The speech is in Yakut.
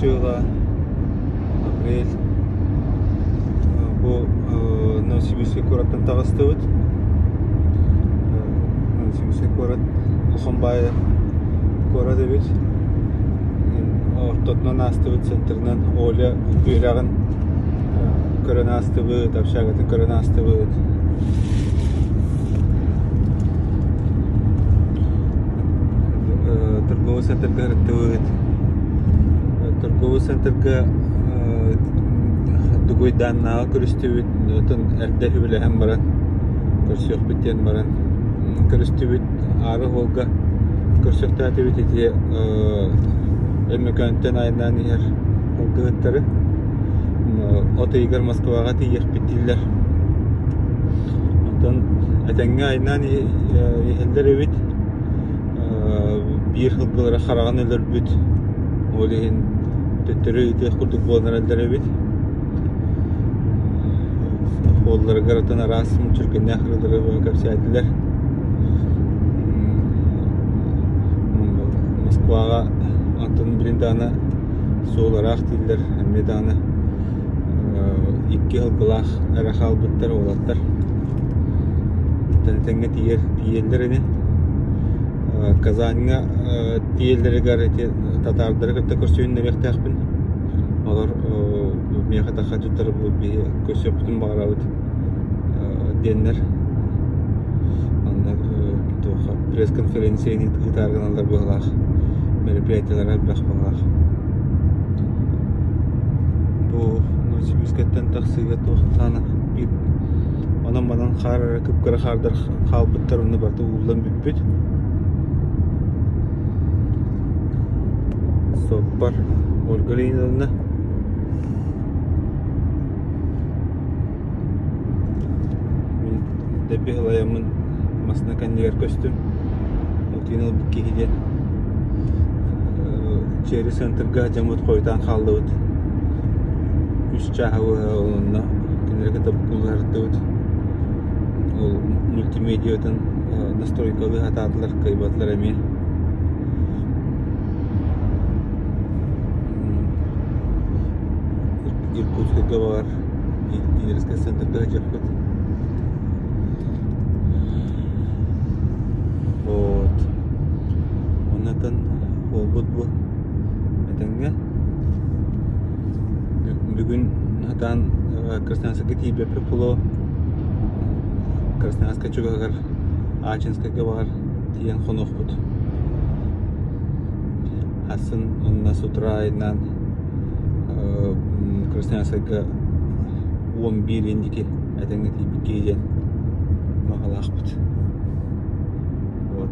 ыла, апрель. Бу Новосибирскай куораттан таҕыстыбыт. Новосибирскай куорат улахан баайа куорат эбит. Ортотунан аастыбыт, центрынан Оля үөрэҕин көрөн аастыбыт, общагатын көрөн аастыбыт. Торговый центрга ырыттыбыт. Торговый центрга Дугуйдааннааҕы көрүстүбүт, оттон эрдэ үбүлэһэн баран көрсүөхпүт диэн баран көрүстүбүт. Аары уолга көрсөхтөөтүбүт ити Өймөкөөнтөн айаннаан иһэр алгыһыттары. От ыйыгар Москваҕа тиийиэхпит дииллэр. Онтон этэҥҥэ айаннаан иһэллэр эбит. Биир сылгылара хараҕын өлөрбүт. Ол иһин төттөрү ыытыах курдук буолан эрэллэр эбит. Уолларыгар атын араас мүччүргэннээх ырыалары кэпсээтилэр. Москваҕа антон билин даҕаны суол ыраах дииллэр, эмиэ даҕаны икки сылгылаах эрэ хаалбыттар уолаттар. Тэҥҥэ тиийэр тиийэллэр ини. Казаньҥа тиийэллэригэр ити татаардары кытта көрсүһүннэриэхтээхпин. Олор миэхэ таххаччыттар биһи көрсүөхпүтүн баҕарабыт диэннэр манна туохха пресс-конференцияны ыытаар гыналлар быһыылаах мероприятиелара элбэх быһыылаах. Бу Новосибирскайтан тахсыыга туох хаана биир онон-манан хаар эрэ кып-кыра хаардар хаалбыттар онно барыта ууллан бүппүт. Суоппар Ольга Леонидовна Мин дэбби ылайаммын массыына кэннигэр көстүм. Утуйан ылбыт киһи диэн Черри центрга дьоммут хойутаан хааллыбыт. Үс чааһы быһа онно кинилэри кытта буккуллаһырдыбыт. Ол мультимедиятын настройкалыы сатаатылар, кыайбатылар эмиэ. Иркутскайга баар Дилерскэй центрга сылдьыахпыт. Вот. Оннотон буолбут бу этэҥҥэ. Бүгүн сатаан Красноярскайга тиийбэппит буолуо. Красноярскай чугаһыгар Ачинскайга баҕар тиийэн хонуохпут. Атын уонна с утра айаннаан Красноярскайга 11 индики этэҥҥэ тиийбит киһи диэн баҕалаахпыт. Вот.